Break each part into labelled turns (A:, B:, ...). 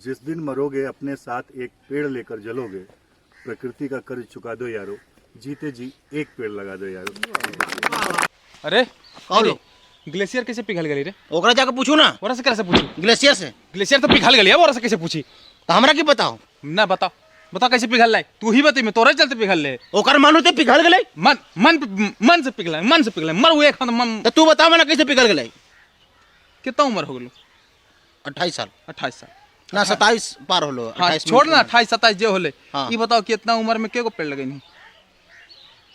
A: जिस दिन मरोगे अपने साथ एक पेड़ लेकर जलोगे, प्रकृति का कर्ज चुका दो यारो, जीते जी एक पेड़ लगा दो यारो।
B: अरे।
C: कौन?
B: अरे, ग्लेशियर कैसे पिघल गई रे?
C: ओकरा जाके पूछू ना।
B: ओरा से कैसे पूछी?
C: ग्लेशियर से।
B: ग्लेशियर तो पिघल गई है, ओरा से कैसे पूछी?
C: तो हमरा की बताओ?
B: ना बताओ, बताओ कैसे पिघल रहा है? तू ही बता, मैं तोरे चलते पिघल ले।
C: ओकर मानो ते पिघल गेलै।
B: मन मन मन से पिघल, मन से पिघल मर हुए खान मन।
C: तो तू बताओ ना कैसे पिघल गेलै।
B: कितना उम्र हो गेलो?
C: 28 साल।
B: 28 साल।
C: ना, 27 पार होलो।
B: हाँ।
C: 28।
B: छोड़ ना, 28 27 जे होले।
C: हाँ।
B: ये बताओ कि इतना उम्र में के गो पेड़ लगेनी?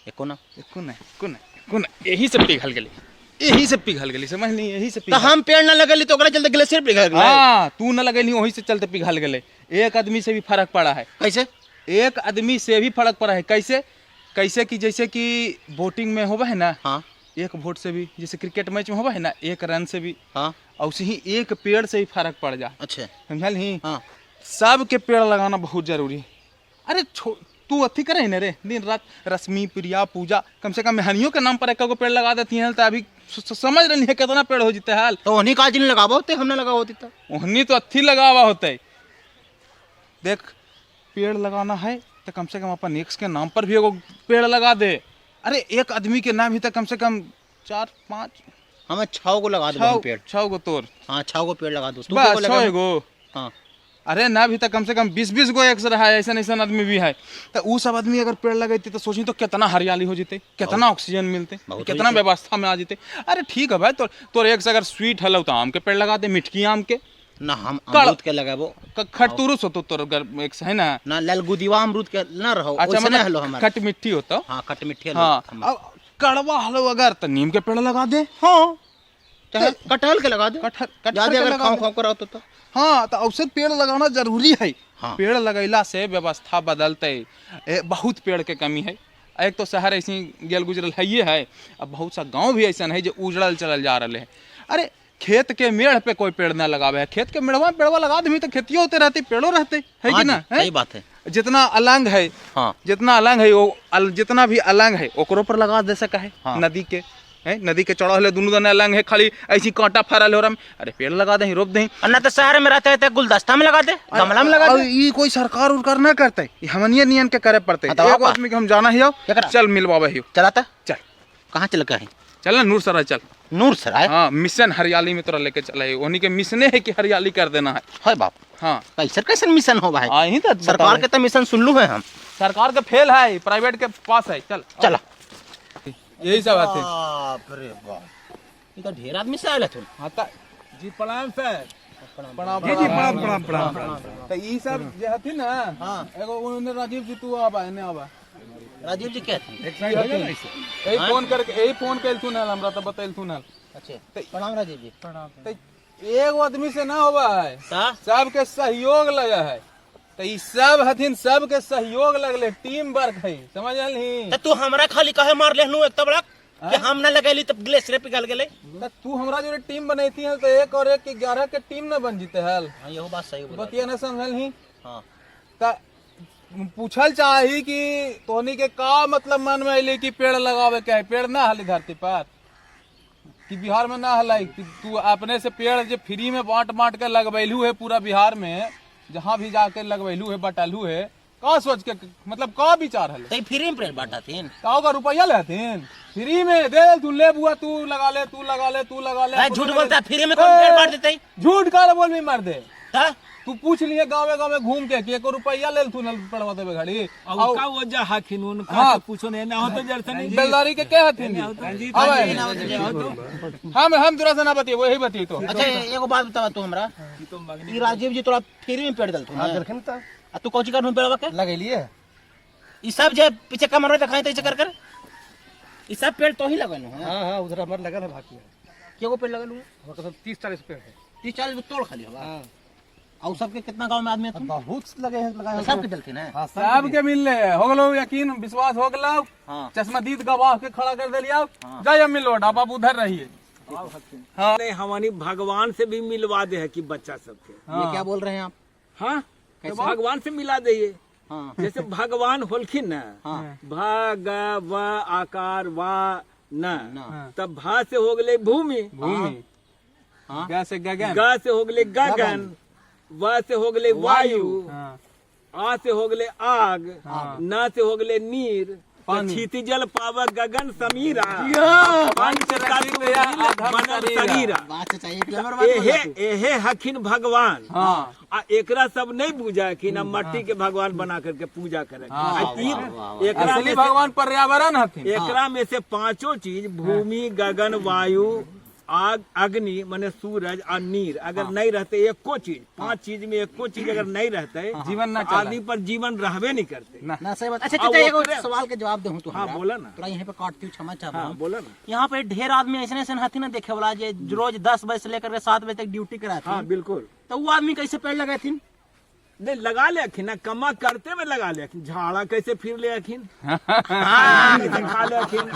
C: एको ना।
B: एको ना, एको ना, एको ना। यही से पिघल गेली, यही से पिघल गेली, समझ ली, यही से
C: तो
B: पिघल।
C: हम पेड़ ना लगेली तो ओकरा चलते ग्लेशियर पिघल गेलै?
B: हाँ, तू न लगेली वही से चलते पिघल गेले। एक आदमी से भी फर्क पड़ा है।
C: कैसे?
B: एक आदमी से भी फर्क पड़ा है। कैसे? कैसे कि जैसे कि वोटिंग में होवा है ना,
C: हाँ।
B: एक वोट से भी, जैसे क्रिकेट मैच में होवा है ना, एक रन से भी,
C: हाँ।
B: और उसी ही एक पेड़ से ही फर्क पड़ जा।
C: अच्छा।
B: समझल ही?
C: हाँ।
B: सबके पेड़ लगाना बहुत जरूरी है। अरे तू अथी करे ना रे, दिन रात रश्मि प्रिया पूजा, कम से कम मेहनियों के नाम पर एक गो पेड़ लगा देती हैं तो अभी समझ रही है कितना पेड़ हो जीते हाल।
C: तो ओहनी काज नहीं लगाबो ते हम ना लगाबो होती तो।
B: ओहनी तो अथी लगावा होते। देख, पेड़ लगाना है तो कम से कम अपन एक्स के नाम पर भी एगो पेड़ लगा दे। अरे एक आदमी के नाम ही तो कम से कम 4 5।
C: हमें 6 गो लगा दो
B: छः
C: पेड़।
B: 6 गो तोर।
C: हाँ, 6 गो पेड़ लगा दो। तू
B: बस
C: के गो
B: 6
C: लगा?
B: गो।
C: हाँ।
B: अरे ना भी तो कम से कम 20-20 गो एक रहा है, ऐसा ऐसा आदमी भी है। तो वो सब आदमी अगर पेड़ लगेते तो सोची तो कितना हरियाली हो जीते, कितना ऑक्सीजन मिलते,
C: बहुत हो
B: कितना
C: जीते।
B: व्यवस्था में आ जीते। अरे ठीक है भाई, तो तोर एक से अगर स्वीट हलो तो आम के पेड़ लगा दे, मिठकी आम के।
C: ना, हम अमरूद के लगाबो।
B: खटतुरुस होतो तोर एक से है ना।
C: ना, ललगुदीवा अमरूद के ना रहो।
B: अच्छा।
C: वैसे ना हलो
B: मतलब
C: हमारा।
B: खट मिट्टी होता।
C: हाँ, खट मिट्टी हलो।
B: हाँ।
C: हमारा।
B: अब कड़वा हलो अगर तो नीम के पेड़ लगा दे।
C: हाँ, चाहे कटहल के लगा दे।
B: कटहल
C: ज्यादा
B: के
C: अगर
B: लगा
C: खाओ
B: दे।
C: खाओ कराओ तो।
B: हाँ, तो औसत पेड़ लगाना जरूरी है।
C: हाँ।
B: पेड़ लगैला से व्यवस्था बदलते। बहुत पेड़ के कमी है। एक तो शहर ऐसी गेल गुजरल है ये है, अब बहुत सा गांव भी ऐसा है जो उजड़ल चलल जा रहे है। अरे खेत के मेड़ पे कोई पेड़ ना लगावे है। खेत के मेड़वा में पेड़वा लगा दमी तो खेतियो होते रहते, पेड़ो रहते है
C: हाँ
B: कि ना?
C: जी,
B: है?
C: सही बात है।
B: जितना अलंग है,
C: हाँ।
B: जितना अलंग है वो जितना भी अलंग है ओकरो पर लगा दे सका है।
C: हाँ।
B: नदी के है, नदी के चढ़ा दोनों दने अलंग है, खाली ऐसी कांटा फरल हो रहा। अरे पेड़ लगा दे, रोप दे।
C: और ना तो शहर में रहते हैं गुलदस्ता में लगा दे, गमला में लगा
B: और
C: दे।
B: ई कोई सरकार उरकार ना करते, ई हमनिए नियन के करे पड़ते।
C: हाँ, तो
B: एगो
C: आपा।
B: आदमी के हम जाना ही आओ।
C: क्या करा?
B: चल मिलवावे ही।
C: चलाता।
B: चल।
C: कहाँ चल के है?
B: चल ना नूर सराय चल।
C: नूर सराय?
B: हाँ, मिशन हरियाली में तोरा लेके चला है। उन्हीं के मिशने है कि हरियाली कर देना है।
C: है बाप।
B: हाँ।
C: कैसे कैसे मिशन हो भाई?
B: हाँ, यही तो बता
C: सरकार
B: रहे।
C: के तो मिशन सुन लू है हम।
B: सरकार के फेल है, प्राइवेट के पास है। चल।
C: चला।
B: यही सब आते।
C: बाप रे बाप, ये तो ढेर आदमी से आयल हथुन।
B: हाँ तो
D: जी प्रणाम सर।
B: प्रणाम।
D: जी जी, प्रणाम प्रणाम प्रणाम।
B: तो ई सब जे हथिन ना,
C: हाँ।
B: एगो उन्होंने राजीव जी, तू आबा, एने आबा।
C: राजीव जी के हथिन?
D: एक साइड हो जाना ऐसे।
B: यही फोन करके, यही फोन कैलथुन हल हमरा, तो बतैलथुन हल।
C: अच्छा, प्रणाम राजीव जी।
B: तो एगो आदमी से ना होवा है।
C: ता?
B: सबके सहयोग लगा है। तो ई सब हथिन, सबके सहयोग लगले, टीम वर्क है, समझ ही?
C: तो तू हमरा खाली काहे मार लेहनु एक तबड़ा कि हम ना लगैली तब ग्लेशियर पिघल गेलै?
B: तो तू हमरा जो टीम बनैती है तो 1 और 1 के 11 के टीम ना बन जीते हल।
C: हां, यहो बात सही बोला।
B: बतिया ना समझल ही?
C: हां।
B: त पूछल चाही कि तोहनी के का मतलब मन में अइले कि पेड़ लगावे के है? पेड़ ना हली धरती पर कि बिहार में ना हलाई कि तू अपने से पेड़ जो फ्री में बांट बांट के लगबैलू है पूरा बिहार में, जहाँ भी जाके लगबैलू है, बटलू है, का सोच के, मतलब का विचार हले?
C: तो फ्री में पेड़ बांटाथिन?
B: का का रुपया लेथिन? फ्री में दे तू, ले बुआ, तू लगा ले, तू लगा ले, तू लगा ले।
C: अरे झूठ बोलता है, फ्री में कौन पेड़ बांट देते?
B: झूठ का बोल भी मार दे।
C: ता?
B: तू पूछ लिए गाँवे गाँवे घूम के कि एको रुपया ले तू न पड़वा देबे घड़ी।
D: और का वजह हखिन उनका
B: हाँ।
D: से पूछो नहीं ना हो तो जरसा नहीं।
B: बेलदारी के क्या हथिन? आवे। हम तोरा से ना बतिए, वही बतिए तो।
C: अच्छा, एगो बात बतावा तू हमरा, ई राजीव जी तोरा फ्री में पेड़ देलथुन?
E: हां, देलखिन त।
C: आ तू कौची करनु पेड़वा के?
E: लगेलिए।
C: ई सब जे पीछे कमर में देखाई त कर कर ई सब पेड़ तो ही लगेनु है?
E: हां हां, उधर हमर लगल है बाकी।
C: केगो पेड़ लगेलु?
E: हमर कसम 30-40 पेड़ है।
C: 30-40 तोड़ खाली होगा।
E: हां।
C: और सबके कितना गांव में आदमी हथुन?
E: बहुत लगे हैं, लगाए हैं।
C: सबके देलथिन है?
E: हां,
B: सबके मिलले हो गेलो, यकीन विश्वास हो गेलो।
C: हां।
B: चश्मदीद गवाह के खड़ा कर देलिया। जाय हम मिलो, आप आप उधर रहिए।
D: हाँ। नहीं, हमारी भगवान से भी मिलवा दे है कि बच्चा सबके।
C: ये क्या बोल रहे हैं आप?
D: हाँ, तो भगवान से मिला दे ये।
C: हाँ।
D: जैसे भगवान होलखिन ना,
C: हाँ।
D: भ ग व आकार वा न,
C: न।
D: तब भा से हो गए भूमि,
B: भूमि,
C: हाँ।
B: ग से गगन,
D: ग से हो गए गगन, व से हो गेलै वायु,
B: हाँ।
D: आ से हो गेलै आग, न से हो गेलै नीर, क्षितिजल पावक गगन समीरा, पंच तत्व बनल शरीरा।
C: बात चाचा एक नंबर बात
D: एहे
C: बोला तू।
D: एहे हखिन भगवान।
B: हाँ।
D: आ एकरा सब नहीं पूजा हखिन, आ मट्टी के भगवान बना करके पूजा करे।
B: हाँ।
D: आ ई एकरा
B: असली
D: में से-
B: भगवान पर्यावरण हथिन।
D: एकरा में से पांचों चीज भूमि, गगन, वायु, आग, अग्नि माने सूरज और नीर अगर नहीं रहते एको चीज, पांच चीज में एको चीज अगर नहीं रहते
B: जीवन ना
D: तो
B: चले।
D: आदमी पर जीवन रहबे नहीं करते।
C: ना सही बात। अच्छा
D: आ,
C: चाचा एगो
D: ओकरे-
C: सवाल के जवाब देहूं तू
D: हाँ,
C: हमरा।
D: बोला ना।
C: तोरा यहीं पे काटती हूँ, क्षमा चाहता
D: हाँ
C: हूँ।
D: बोला ना।
C: यहाँ पे ढेर आदमी ऐसे ऐसे हथिन ना देखे वाला जे रोज 10 बजे से लेकर के 7 बजे तक ड्यूटी कराते।
D: हाँ बिल्कुल।
C: तो वो आदमी कैसे पेड़ लगाए थी?
D: नहीं लगा ले अखिन ना, कमा करते में लगा ले अखिन, झाड़ा कैसे फिर ले अखिन, कैसे खा ले अखिन,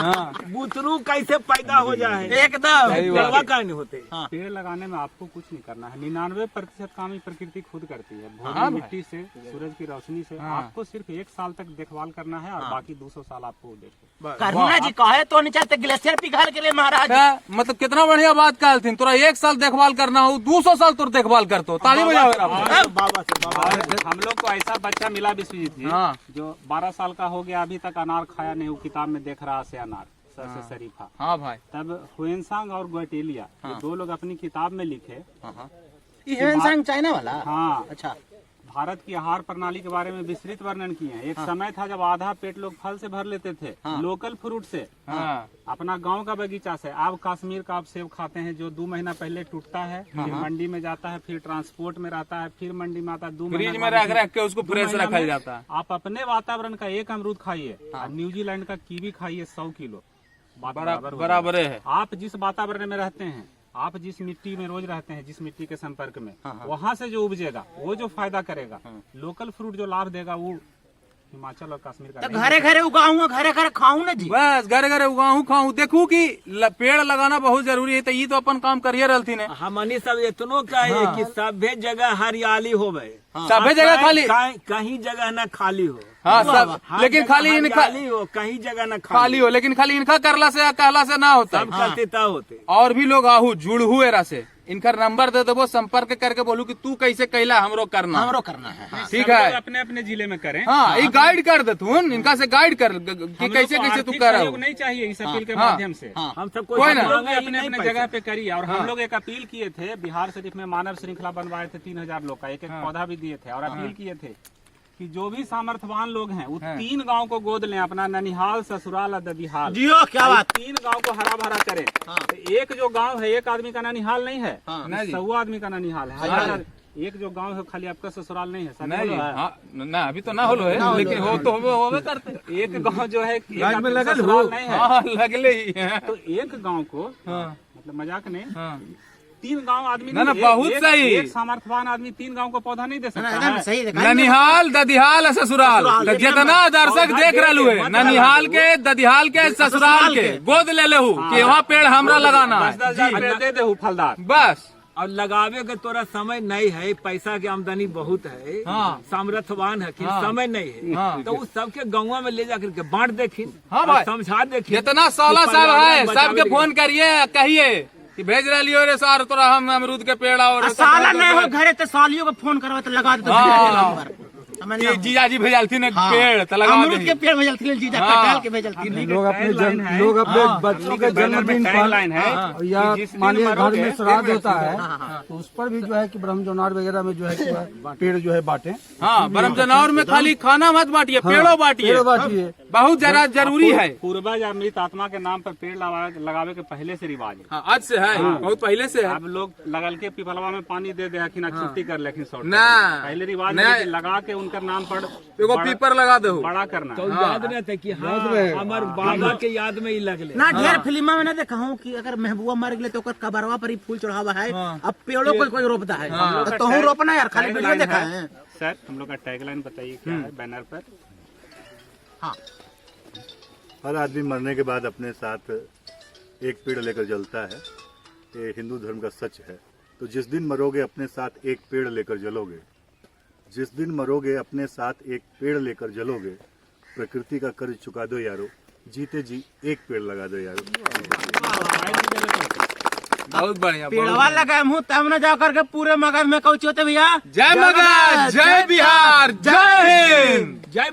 D: बुतरू कैसे पैदा हो जाए,
C: एकदम
B: सही बात।
D: पेड़वा काहे नहीं होते।
F: पेड़ लगाने में आपको कुछ नहीं करना है। 99% काम ही प्रकृति खुद करती है। भोजन मिट्टी से, सूरज की रोशनी से। आपको सिर्फ 1 साल तक देखभाल करना है और बाकी 200 साल आपको देखो।
C: करुणा जी कहे तो नहीं चाहते ग्लेशियर पिघल के लिए महाराज।
B: क्या? मतलब कितना बढ़िया बात कहलथिन, तोरा 1 साल देखभाल करना हो, 200 साल तोर देखभाल करतो, ताली बजावे आप।
D: बाबा से बाबा।
F: और हम लोग को ऐसा बच्चा मिला विश्वजीत जी,
B: हाँ।
F: जो 12 साल का हो गया, अभी तक अनार खाया नहीं, वो किताब में देख रहा से अनार सर से शरीफा।
B: हाँ भाई।
F: तब हुएनसांग और ग्वाटेलिया ये दो लोग अपनी किताब में लिखे।
C: ये ह्वेनसांग चाइना वाला?
F: हाँ।
C: अच्छा।
F: भारत की आहार प्रणाली के बारे में विस्तृत वर्णन किए हैं। एक समय था जब आधा पेट लोग फल से भर लेते थे, लोकल फ्रूट से,
B: हाँ।
F: अपना गांव का बगीचा से। अब कश्मीर का आप सेब खाते हैं जो 2 महीना पहले टूटता है, फिर मंडी में जाता है, फिर ट्रांसपोर्ट में रहता है, फिर मंडी में आता है, 2
B: फ्रिज
F: महीना
B: में रख रख के उसको
F: दो
B: फ्रेश
F: महीना
B: रखा
F: में
B: जाता है।
F: आप अपने वातावरण का एक अमरूद खाइए और न्यूजीलैंड का कीवी खाइए 100 किलो, बात बराबर हो
B: बराबर
F: जाएगा।
B: है।
F: आप जिस वातावरण में रहते हैं, आप जिस मिट्टी में रोज रहते हैं, जिस मिट्टी के संपर्क में, वहाँ से जो उपजेगा वो जो फायदा करेगा, लोकल फ्रूट जो लाभ देगा वो हिमाचल और कश्मीर का
C: तो
F: नहीं।
C: घरे घरे उगाऊंगा, घरे घरे खाऊं ना जी।
B: बस घरे घरे उगाऊं खाऊं। देखू कि पेड़ लगाना बहुत जरूरी है, तो ये तो अपन काम करिए रहलथिन है।
D: हमनी सब इतनो कहे कि सभे जगह हरियाली होवे,
B: सभे जगह खाली,
D: कहीं जगह ना खाली हो।
B: हाँ सब,
D: हर
B: लेकिन
D: जगह
B: खाली इनका
D: हरियाली हो, कहीं जगह ना
B: खाली हो, लेकिन खाली इनका करला से या कहला से ना होता,
D: सब करते ता होते।
B: और भी लोग आहू जुड़हू एरा से, इनकर नंबर दे देबो, संपर्क करके बोलू कि तू कैसे कैला हमरो करना,
C: हमरो करना है। हाँ।
B: ठीक
F: सब लोग
B: है।
F: अपने अपने जिले में करें।
B: हाँ ये गाइड कर देथुन, इनका से गाइड कर कि
F: हम लोग
B: कैसे
F: को
B: कैसे तू
F: आर्थिक
B: कर।
F: सहयोग नहीं चाहिए इस अपील के
B: हाँ।
F: माध्यम से।
C: हाँ।
D: हम सब
B: कोई ना।
F: हम लोग भी
D: मांगे ही
F: अपने
D: नहीं
F: अपने
D: पैसा।
F: जगह पे करिए। और हम लोग एक अपील किए थे, बिहार शरीफ में मानव श्रृंखला बनवाए थे 3000 लोग का, एक एक पौधा भी दिए थे और अपील किए थे कि जो भी सामर्थ्यवान लोग हैं वो 3 गांव को गोद लें, अपना ननिहाल, ससुराल और ददिहाल।
C: जियो क्या बात।
F: 3 गांव को हरा भरा करें। तो एक जो गांव है एक आदमी का ननिहाल नहीं है,
B: नहीं जी।
F: 100 आदमी का ननिहाल है। हर एक जो गांव है खाली आपका ससुराल नहीं है, सच
B: नहीं
F: बोलो है।
B: हाँ ना अभी तो ना होलो है, लेकिन हो तो होबे होबे करते।
F: एक गांव जो है एक आदमी का ससुराल नहीं है,
B: हाँ लगले ही है।
F: तो एक गांव को, मतलब मजाक नहीं,
B: हाँ।
F: 3 गांव आदमी
B: ना, ना,
F: नहीं,
B: बहुत सही।
F: एक सामर्थ्यवान आदमी 3 गांव को पौधा नहीं दे सकता
C: एकदम
F: है।
C: सही देखा।
B: ननिहाल ददिहाल और ससुराल,
C: ससुराल,
B: तो जितना दर्शक
D: पौधा
B: देख
D: दे
B: रहे
D: के
B: है
D: मत
B: ननिहाल के ददिहाल के ससुराल के गोद ले लेहू कि वहाँ पेड़ हमरा लगाना है।
F: 10-10 हजार पेड़ दे दे फलदार
B: बस।
D: और लगावे के तोरा समय नहीं है, पैसा के आमदनी बहुत है,
B: हाँ।
D: सामर्थ्यवान है कि
B: हाँ।
D: समय नहीं है,
B: हाँ।
D: तो उस सबके गाँव में ले जाकर के बांट देखिन,
B: हाँ भाई।
D: और समझा देखिन।
B: जितना साला
D: कि
B: साहब है
D: पर्यावरण
B: सबके
D: बचावे
B: फोन करिए, कहिए कि भेज रही हो रे सार तोरा हम अमरूद के पेड़ और
C: साला नहीं हो घरे तो सालियों को फोन करवा तो लगा देते
B: हाँ।
C: नंबर। समझ लो।
B: जीजा जी भेजलथिन एक
C: हाँ।
B: पेड़ तो लगा
C: अमरूद
B: दही।
C: के पेड़ भेजलथिन जीजा,
B: हाँ।
C: कटहल के भेजलथिन।
E: लोग अपने जन्म लोग अपने बच्चों के जन्मदिन पर
F: लाइन है
E: या
F: कि जिस दिन
E: मानिए घर
F: मरोगे-
E: में श्राद्ध होता है तो उस पर भी जो है कि ब्रह्म जौनार वगैरह में जो है कि वह पेड़ जो है बांटे।
B: हाँ ब्रह्मजनौर में खाली खाना मत बांटिए, पेड़ों बांटिए,
E: पेड़ बांटिए।
B: बहुत जरा जरूरी है।
F: पूर्वज अमृत आत्मा के नाम पर पेड़ लगावे के पहले से रिवाज है।
B: हाँ आज से है, बहुत पहले से है।
F: अब लोग लगल के पिपलवा में पानी दे दे हखिन, छुट्टी कर लेकिन शॉर्ट
B: ना।
F: पहले रिवाज
B: ना।
F: है कि लगा के उनका नाम पर
B: एगो पीपर लगा दो।
F: बड़ा करना।
D: तो याद रहते कि हाँ हमार बाबा के याद में ही लगले।
C: ना ढेर फिल्मा में ना देखा हूँ कि अगर महबूबा मर गए तो ओकर कबरवा पर ही फूल चढ़ावा है, अब पेड़ों को कोई रोपता है, तो तोहू रोपना यार, खाली वीडियो देखा है।
F: सर हम लोग का टैगलाइन बताइए क्या है बैनर पर?
C: हाँ।
A: हर आदमी मरने के बाद अपने साथ एक पेड़ लेकर जलता है, ये हिंदू धर्म का सच है। तो जिस दिन मरोगे अपने साथ एक पेड़ लेकर जलोगे, जिस दिन मरोगे अपने साथ एक पेड़ लेकर जलोगे, प्रकृति का कर्ज चुका दो यारो, जीते जी एक पेड़ लगा दो यारो।
B: बहुत बढ़िया, बहुत
C: पेड़वा लगाए हूँ तब न जा करके पूरे मगध में कौची होते भैया।
B: जय मगध, जय बिहार, जय हिंद।
D: जय।